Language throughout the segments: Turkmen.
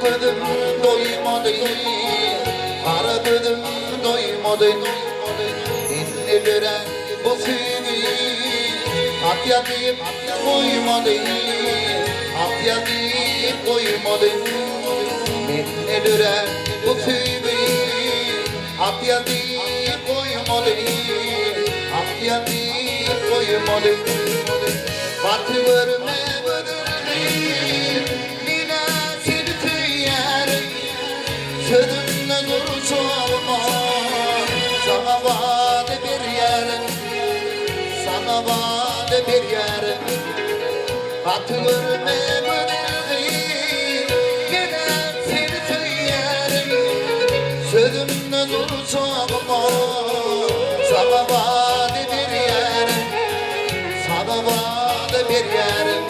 gözüm doýmady, Gara gözüm doýmady. Mende dörän bu söýgi Hat ýazyp goýmady, Hat ýazyp goýmady. Mende dörän bu söýgi Hat ýazyp goýmady, Hat ýazyp goýmady. Gaty görme gözel gyz, Men-ä seni söýýärin. Sözümde durjagma, Saňa wada berýärin, Saňa wada berýärin. Gaty görme gözel gyz, Men-ä seni söýýärin. Sözümde durjagma, Saňa wada berýärin, Saňa wada berýärin.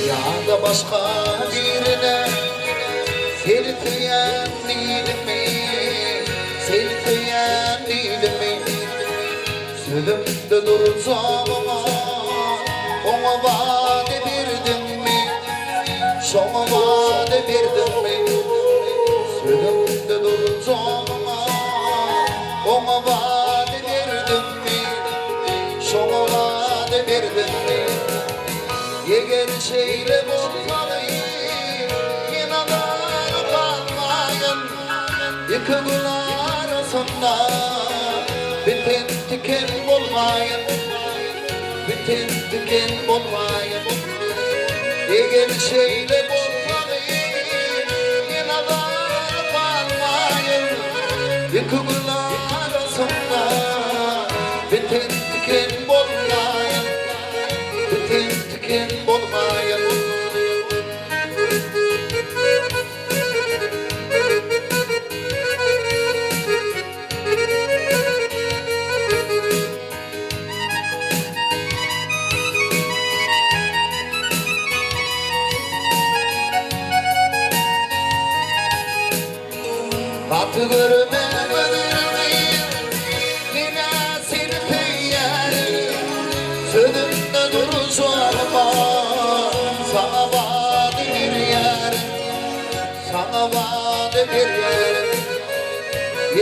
Ýa-da başga birine Seni söýýän diýdimmi, Seni söýýän diýdimmi? Sözümde durjagyma Oňa wada berdiňmi, Şoňa wada berdiňmi? Sözümde durjagyma Oňa wada berdiňmi, Şoňa wada berdiňmi? Eger şeýle bolsady, men azar galmaýyn. Iki gün arasynda biten tiken bolmaýyn, Biten tiken bolmaýyn. Eger şeýle bolsady, men azar galmaýyn. Iki gün arasynda biten tiken bolmaýyn. Biten tiken bolmaýyn. Gaty görme gözelmi, men-ä seni söýýärin. Sözümde durjagyma saňa wada berýärin, Saňa wada berýärin.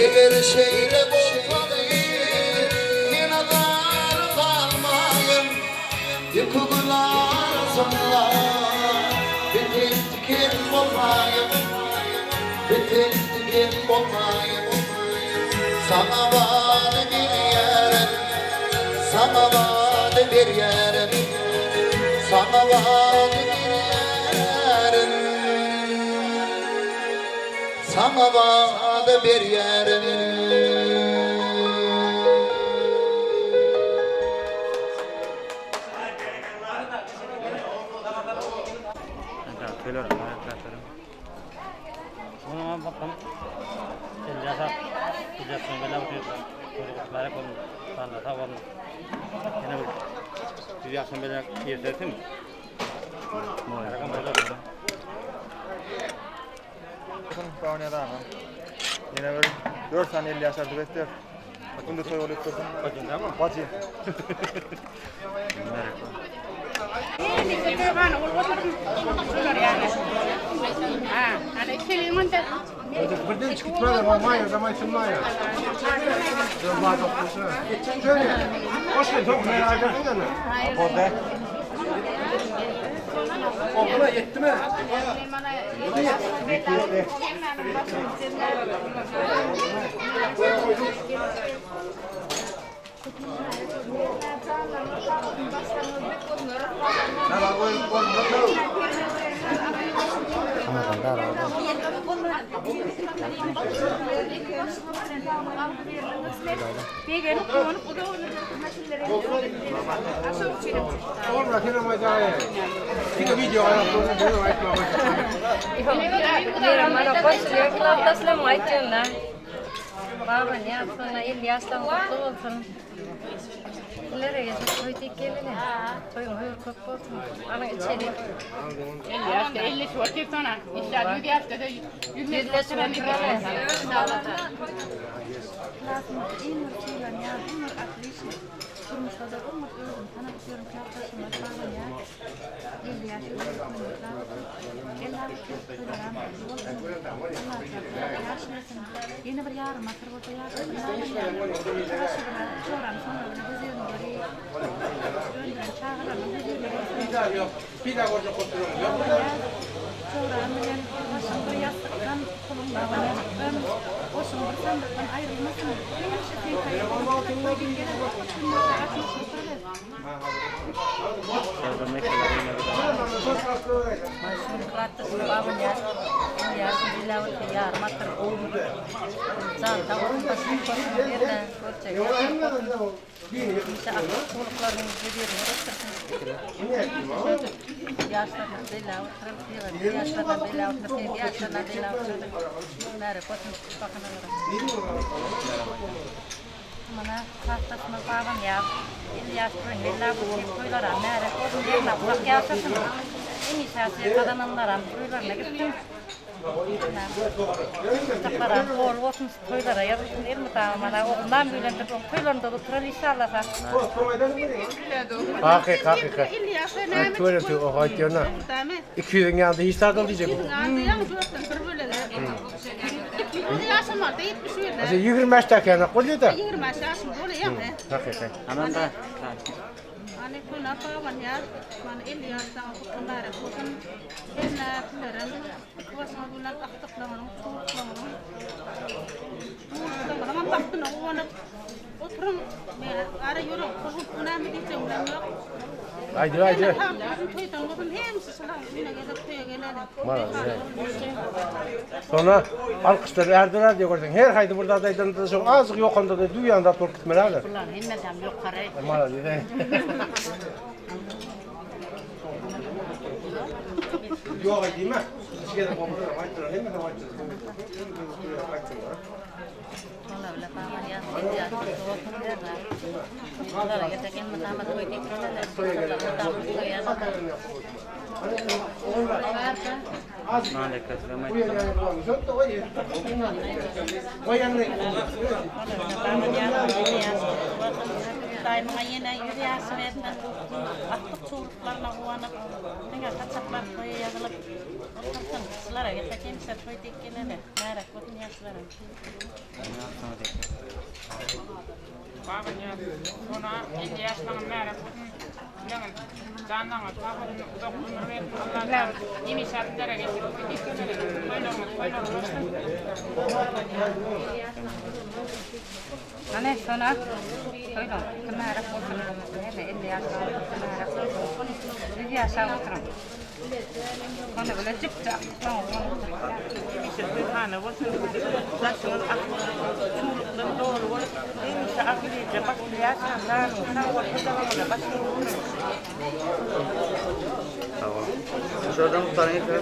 Eger şeýle bolsady, men azar galmaýyn. Iki gül arasynda biten tiken bolmaýyn, Biten tiken bolmaýyn. Saňa wada berýärin, Saňa wada berýärin, Saňa wada berýärin, Saňa wada berýärin. Ýene bir 4 sany 50 ýaşardyk etdi. Günde toý bolup dursun. Bajy. Birden çıkıp böyle olmaya zaman sunmaya. Hoş geldin. Çok merak ettim. Orada. Okula yetti mi? Illere gezip toý diýip gelene. Toýuň höwri köp bolsun. Alyň içeli. 50 ýaşda 50 otyr sona. Işler 100 ýaşda da 100 Ýüzleşip oturalım. Iň bir sylanýan, iň bir otlişnik. Durmuşda-da iň bir özüni tanadyp ýören klasdaşymyz Babanýaz. 50 ýaş Ýaş bersin. Ýene bir ýarym asyr bolsa ýaşasyn. Çoram soňra bilen göz ýüzüni görýär. Öndüren çagalarynyň göz ýüzüni görsün. Çoram bilen başyň bir ýassykdan, puluň babanýazdan, goşuň bir sandykdan aýrylmasyn. Hemişe seň haýyryň toý diýip gelen oňat günlerde gatnaşyp oturyber. Mana klasdaşymyz Babanýaz 50 ýaş toýuny belläp otyr. Toýlaram märek bolsun, ýerine uzak ýaşasyn. Hemişe gazananlaram toýlaryna gitsin. Çaklaram bol bolsun, toýlara ýazylsyn. Elmydama mana oglunam öýlendirip, oň toýlarynda da oturar inşallasa. Hakyky hakyky. Tüweleme o aýtýana. 200-iň ýanynda hiç zat ol diýjek. Asa 25 dakika bolýar da. 25 ýaşym bolýar. Hakyky. Ananda. Hani kuna baban ýaz, mana 50 ýaşdan kutlu mübarek bolsun. Hemme sizlere başyňyz bilen akdyklaryň, çuwluklaryň, çuwluklaryň bagtyna guwanyp oturyň. Ara ýörüň, kuzun näme diýjegim ýok. Aýdy aýdy. Toýdan bolsun, hemsi şular ýene gelip toýa geleli. Sonra alkışlar erdiler diye gördün. Her haydi burada adaydan da çok azıcık yokanda da duyan da tort gitmelerler. Bular hemmeden ýokary. Mala diye. Yok değil mi? Ola bile Babanýaz 50 ýaş bolsun derler. Bulara getek elmydama toý diýip geleli. Daýymyňa ýene 100 ýaş bersin. Akdyk çuwluklaryna guwanyp, diňe saçaklar toýa ýazylyp otursyn. Şulara getek hemişe toý diýip geleli. Märek bolsun ýaşlara. Baban ýaz, sona 50 ýaşlaryň mübarek bolsun. Bileňiz, janlaryňyz sag bolsun, uzak ömür bersin. Allah hemişe sizlere getirip toý diýip geleli. Toýlaryňyz toýlar bolsun. Ana sona toýlaň märek bolsun. Hemme 50 ýaş märek bolsun. 100 ýaşa oturyň. Ona bile jüpje Hemişe toýhana bolsun. Daşyňyz çuwlukdan dolu bolup, hemişe agzybirje bagtly ýaşaň, janyňyz sag bolsun, dagymyza başyňyz bolsun. Tamam. Şuradan muhtarın yeter.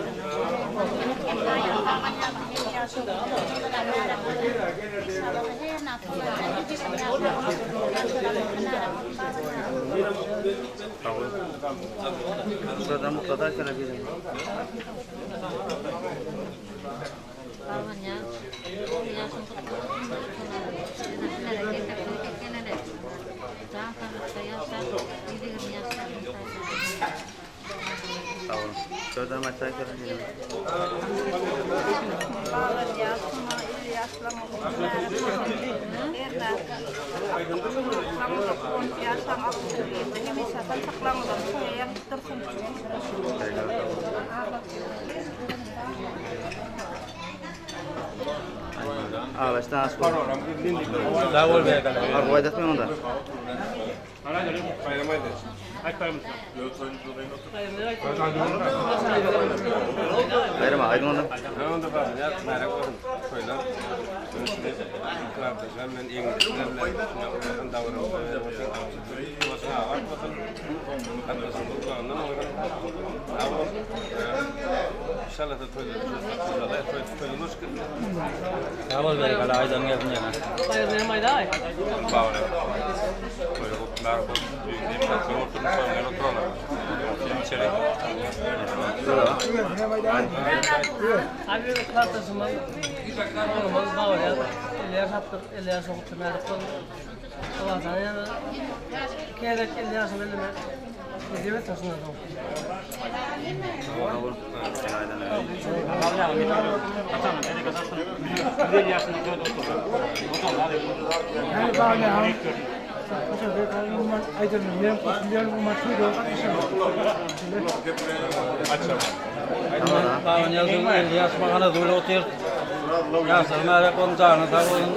Tamam. Şuradan muhtardan şöyle bir. Babanýaz 50 ýaşyň kutlu bolsun. Hemmelere getek toý diýip geleli. Jan saglykda ýaşa, 120 ýaşlaryň Tamam. Şuradan aşağı şöyle bir. Babanýaz sona 50 ýaşlaryň kutlu Hemişe saçaklaryňyza toýa ýazyp dursun. Aglaşdan aç bol. Sag bol berekella. Arzuw aýdasmy onda? Bayram aga aýdyň onda. Sag bol berekella aýdan gelsin ýene. Ýaşlar märek bolsun, janyň sag bolsun.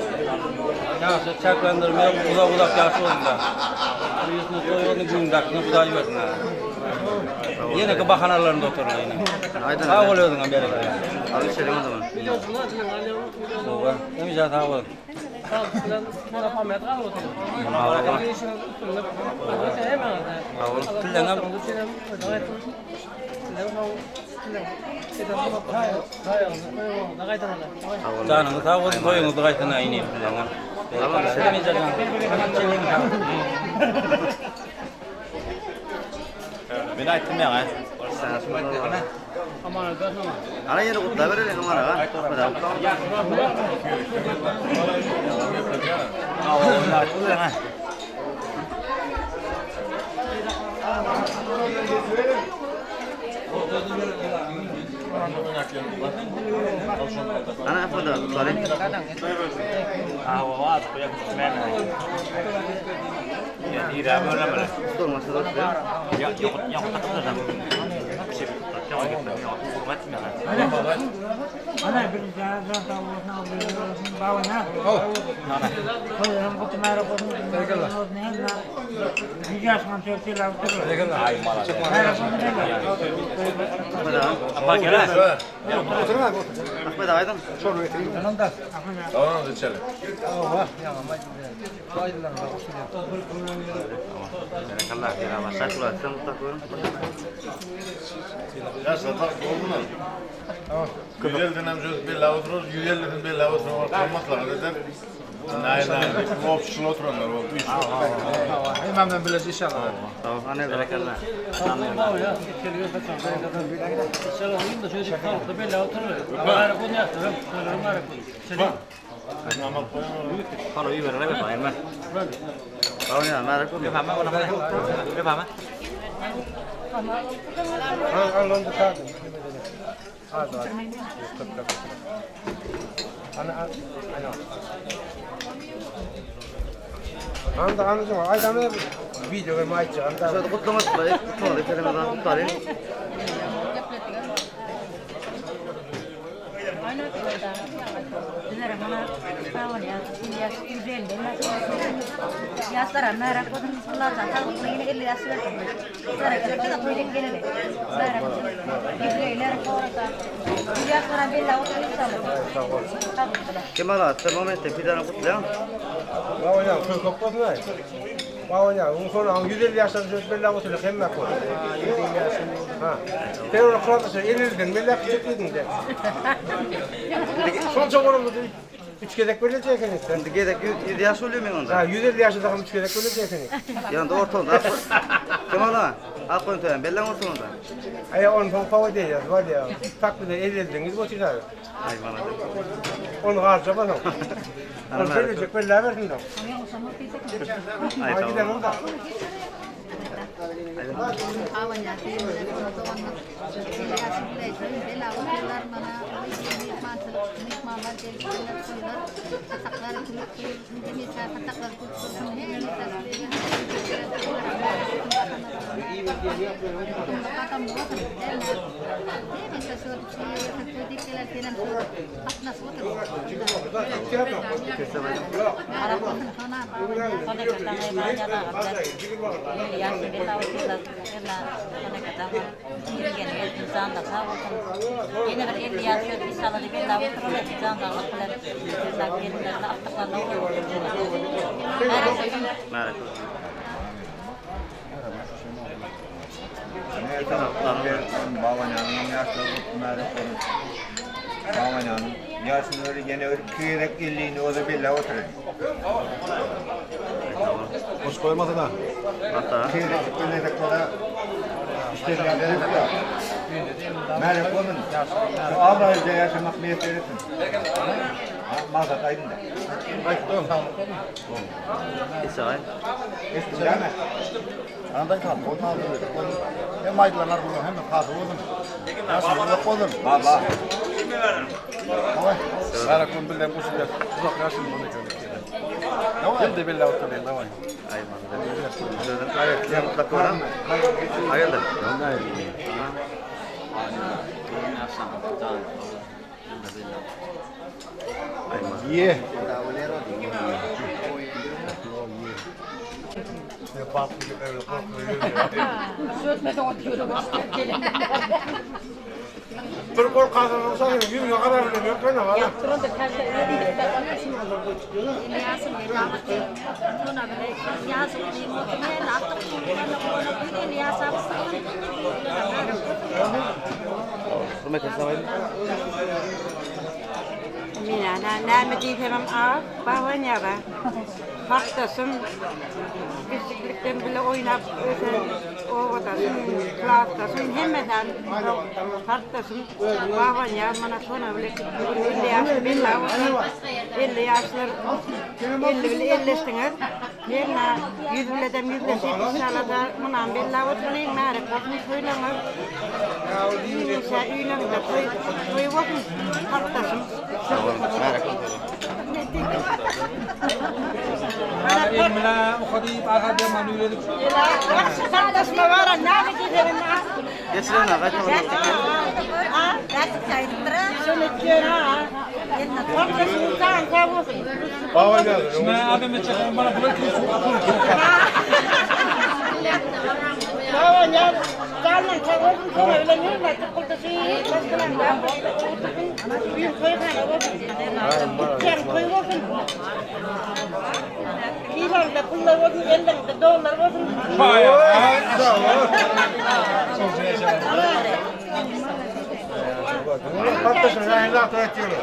Ýaşy çäklendirme, uzak uzak ýaş bolsun da. Ýüzüne toý bolsun, gündakini Hudaý bersin. Ýeneki bahanalarynda oturlar ýene. Sag bol özüňe berekella. Al içelim o zaman. Gowy. Hemişe sag bol. Janyňyz sag bolsun, toýuňyzda gaýtana inim. Men aýtdym ýaňy. Ana ýene gutla bereli Aman aga. Ana Ahmet aga gutlaly. Ahmet aga aýdyň. Güzelden söz belli oturur, 150'sin belli oturur, maslahat eder. Nay nay, obşul oturanlar oldu. Hemen bileceğiz inşallah. Tamam, ana berekella. Tamam ya, merak etme. Anda anacığım, aydan video verme aytacağım. Şöyle kutlama tutlayıp, kutlama da kutlayayım. Yaşlara merak olsun, Allah'tan sağlıklı yine 50 yaş versin. Sonra gelip de toyla gelelim. Merak olsun. Yüzeyler orada. Yaşlara belli olsun inşallah. Kemal ağa, sen momente fidanı kutlayalım. Babacan, köy köp bolsun ay. Babacan, ondan sonra 150 yaştan söz belli oturuyor, hemme koy. Ha. Sen onu kuratıyorsun, 50'den belli küçük de. Son çok olumlu değil. Üç gezek bölecek sen. Şimdi gezek 100 yaş oluyor mu onda? Ha, 150 yaşında üç gezek bölecek sen. Yanında ortalığı. Kemal ağa, al koyun toyan, belli ortalığı. Ay on son pava diyeceğiz var ya. Tak bir de 50'den oturuyor. Ay bana. Onu harcama lan. Onu söyleyecek belli versin de. Ay Hadi gidelim tamam. orada. Saçaklary gülüp dursun, hemişe saçaklary gülüp dursun, hemişe Ýene bir 50 ýaş ötüp inşallah diýip bellap oturaly. Jan saglyk bilen. Ella gelinlerine agtyklaryna Märek bolsun. Babanyanın yaşları märek bolsun. Babanyanın yaşını öyle gene öyle kıyerek elliğini o da belli oturur. Boş koymasın ha. Hatta. Kıyerek öyle kola işlerine ya. Märek olsun. Şu Avray'da yaşamak niyet verirsin. Maksat aydın da. Aytdım. İsay. Eski değil mi? Anadan kaldı. Onu aldı. Hem aydılar bunu hem kazı olsun. Nasıl olacak olsun? Baba. Märek olsun bilden kusun. Uzak yaşın bunu köylük. Yılda belli oturuyor. Davay. Mutlak oran. Hayırdır? Ye. Bir kol kazanırsa yüzüne kadar bile yok. Ne var? Mina näme diýsemem a, baban ýara. Hakdasym, bisikletden bile oýnap ösen, owadaşym, klasdaşym, hemmeden hakdasym, baban ýar mana sona bile 50 ýaş billa 50 ýaşlar 50 bile elleşdiňiz. Men 100 bile dem yüzleşip inşallah da munam billa oturyň märek bolsun toýlaňyz. Hemişe öýleňde toý toý bolsun hakdasym. Märek bolsun. Elmine okadayıp arkada manuyladık. Hakdaşma var, näme diýsemem a. Geçirin ha, gaýtma. Şimdi abime çekin bana bırakın. Patlasın, yani zaten etiyorlar.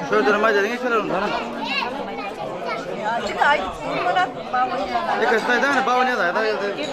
Şöyle durma dedin, şöyle durma. Ekasına da ne baba ne da da geldi.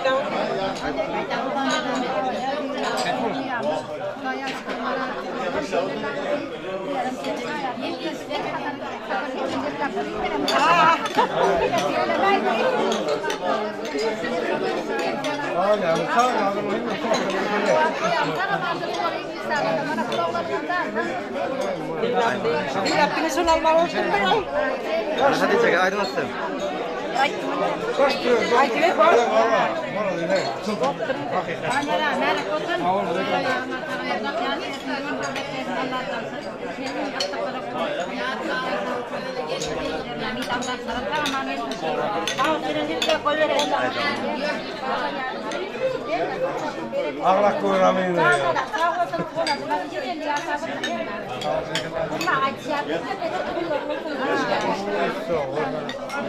Hadi çek, aydın olsun. Ağlak koyramıyım ya.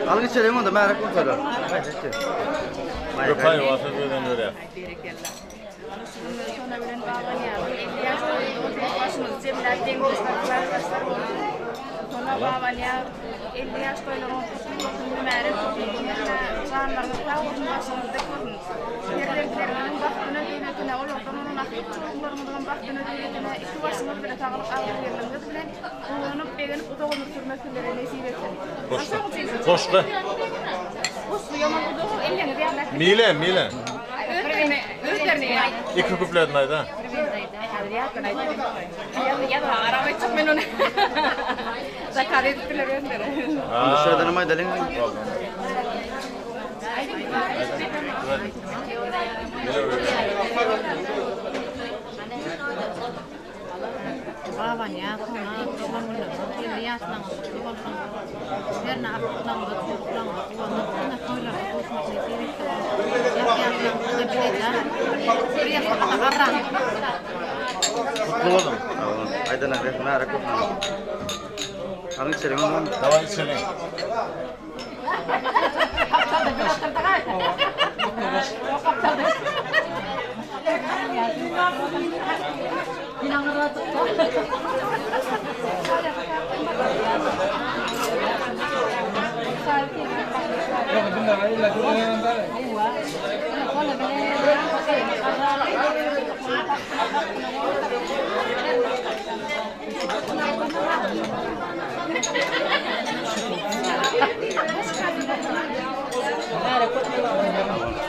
Al geçelim onu da merak etme. Haydi geçelim. Rıpay varsa birden öyle. Sona bilen babanýar. 50 ýaş başymyz jemläp deňdeşler, klasdaşlar bolsun. Sona babanýar. 50 ýaş toýlaryň kutly bolsun, mübärek bolsun. Janlaryňyz sag bolsun, başyňyz dik bolsun. Perzentleriniň bagtyna, döwletine, olardan olan aklyk çowluklarymyzyň bagtyna, döwletine, iki başyňyz bile saglyk agzybirligiňiz bilen guwanyp, begenip uzak ömür sürmek sizlere nesip etsin. Goşgy. Goşgy ýaman uzak elleňiz ýagdaý. Mile, mile. Özlerini, özlerini İki kupledin ayda. Zakaz edipdirler özleri. Onda şöyle aýdalyň. Babanýaz sona doglan günleriňiz 50 ýaşlaryňyz gutly bolsun. Herne aklyklaryňyza, çowluklaryňyza guwanyp, diňe toýlarda duşmak nesip etsin. Ýap-ýaşlaryňyz diňe bileje, bir ýassykda garraňyz. Gutly bolsun. Aýdana mübärek bolsun. Alyň içeliň ondan. Daway içeliň.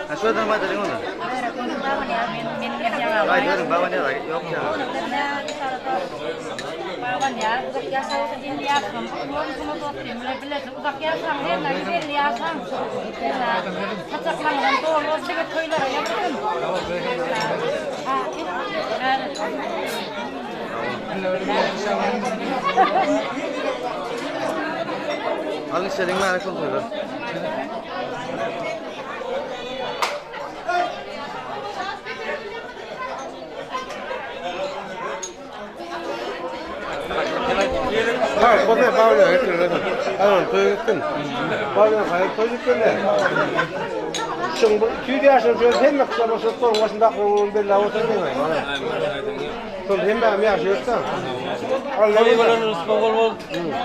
Ha şöyle aýdalyň onda. Aýdalyň Babanýaz ýok ýa. Babanýaz uzak ýaşasyn, 50 ýaşam. Uzak ýaşaň, herne 150 ýaşaň. Saçaklaryňdan doly bolsun, diňe toýlara ýapysyn. Alyň içeliň mübärek bolsun toýlar. Ha, bolsa bawla getir. Aman toý gitsin. Bawla haýyr toý gitsin. Şuň bu 200 ýaşyň şöyle hemme kişi bolsa stoluň başynda akyl belli otur diýme. Şol hemme hem ýaşy ýoksa. Allah Toý bolan rysga bol bol.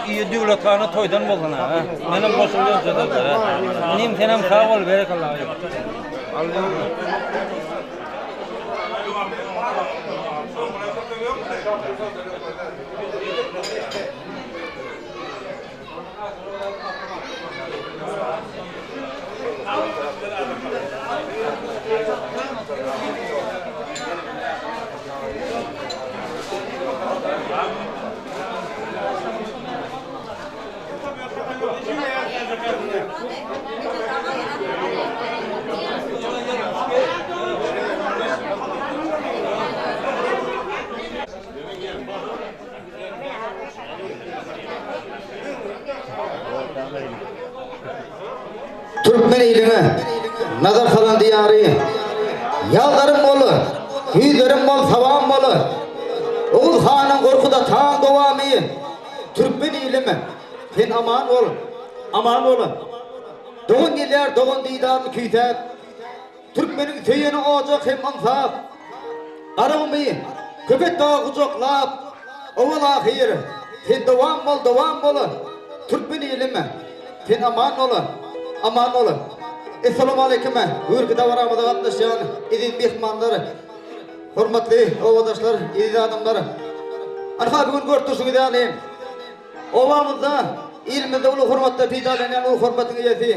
Iyi döwlethana toýdan bolsun ha. Menem goşulýan söze. Inim senem sag bol berekella. Türkmen iline nazar salan diýary Ýazlarym bol, güýzlerim bol, sabam bol. Oguz hanyň Gorkut ataň dowamy. Türkmen ilim, sen aman bol, aman bol. Dogan gelýär dogan didaryny küýsäp. Türkmeniň söýeni ojak hem ynsap. Garagumy Köpet dagy gujaklap, Owal-ahyr, sen dowam bol, dowam bol, Türkmen ilim, sen aman bol, aman bol. Essalawmaleýkim, bu ýerki dabaramyza gatnaşýan eziz myhmanlar, hormatly obadaşlar, eziz adamlar! Ynha, bu gün görüp durşuňyz ýaly, Obamyzda, ilimizde uly hormatda peýdalanýan uly hormatyň eýesi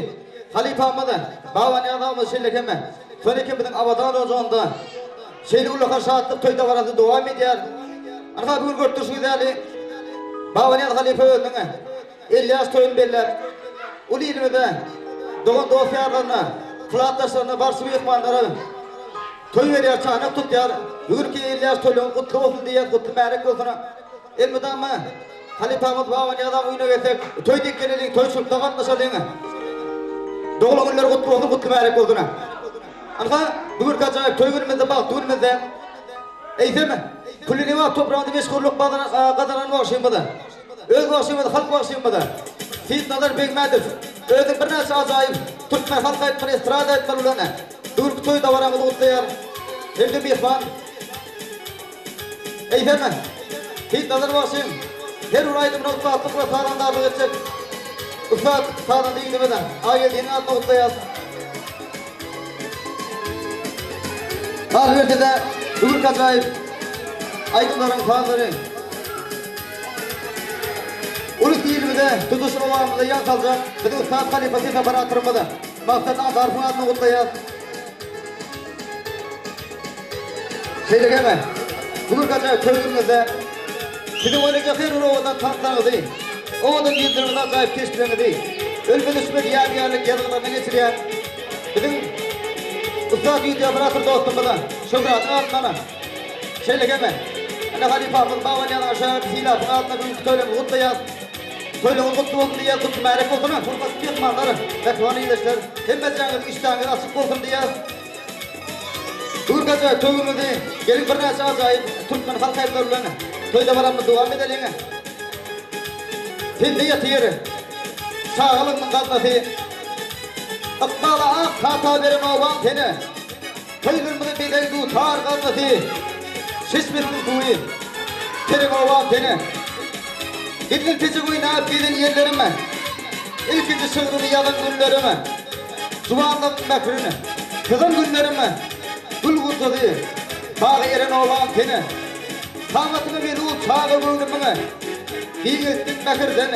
halypamyz Babanyýaz agamyz şeýle hem Sona biziň abadan ojagynda şeýle ullakan şatlyk toý dabarasy dowam edýär. Ynha bu gün görüp durşuňyz ýaly Babanyýaz halypa özüniň 50 ýaş toýuny belläp, uly ilimize, dogan-dost-ýarlaryna, klasdaşlaryna, barça myhmanlara toý berýär, çanak tutýar. Bu günki 50 ýaş toýlaryňyz gutly bolsun diýýäs, gutly märek bolsun. Elmydama halypamyz Babanyýaz aga öýüne gelsek, toý dek geleliň, toýçulykda gatnaşalyň. Doglan günleri gutly bolsun, gutly märek bolsun. Ynha, bu günki ajaýyp toý günümizde, bagtly günümizde eýsem, külli Lebap topragynda meşhurlyk gazanan bagşymyz, öz bagşymyz, halk bagşymyz Seýitnazar Begmädow özüniň birnäçe ajaýyp türkmen halk aýdymlary, estrada aýdymlary bilen bu günki toý dabaramyzy gutlaýar hem-de myhman Eýsem, Seýitnazar bagşyň her bir aýdymyna ussatlyk we sazandarlyk etjek ussat sazanda ýigidimiz Agageldiniň adyna gutlaýas. Galyberse-de, bu günki ajaýyp aýdymlaryň sazlary ulus ilimize, tutuş obamyza ýaň saljak biziň ussat halypa ses operatorymyz Maksat Azarowyň adyna gutlaýas. Şeýle hem bu gün ajaýyp toý günüňizde siziň oýnajak her bir owadan tanslaryňyzy. Owadan ýüzleriňizi ajaýyp keşpleriňizi ölmez-öçmez ýadygärlik ýazgylaryna geçirýän biziň ussat wideooperator dostumyza Şöhratyň adyndanam, şeýle hem ine halypamyz Babanyýazyň şägirdi Sylapyň adyndan bugünki toýlarymyzy gutlaýas. Toýlaryňyz gutly bolsun diýýäs, gutly märek bolsun, hormatly myhmanlar, mähriban ildeşler, hemmejaňyzyň işdäňiz açyk bolsun diýýäs. Bu gün ajaýyp toýumyzy geliň birnäçe ajaýyp türkmen halk aýdymlary bilen toý dabaramyzy dowam edeliň. Sende ýatyr çagalygymyň gaznasy, Ykbala ak pata beren obam sene. Toýlarymyzy bezeg dutar gaznasy, Çeşmesiniň suwy, tereň obam sene. Gizlin peçek oýnap gezen ýerlerim, Ilkinji şygrymy ýazan günlerim. Juwanlygyň mährini syzan günlerim, Gül gunçasy, baga eren obam sene. Kamatyňa melul çaga göwnümiň, Giňeltdiň mähirden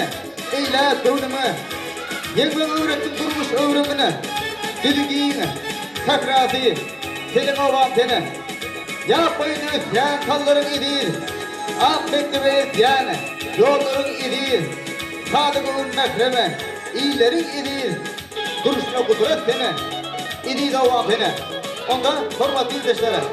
eýläp göwnümi. Ýeňmek öwretdiň durmuş öwrümini, Düzi giň, sährasy, seleň obam sene. Ýap boýunda ösýän tallaryň eziz, Ak mekdebe eltýän ýollaryň eziz, Sada göwün mährem illeriň eziz. Duruşyna gudrat sene, eziz obam sene. Onda, hormatly ildeşler,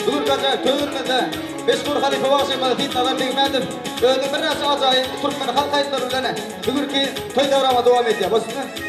bu günki ajaýyp töwirmizde meşhur halypa bagşymyz Seýitnazar Begmädow özüniň birnäçe ajaýyp türkmen halk aýdymlary bilen bu günki toý dabarama dowam edýär. Bolsunmy?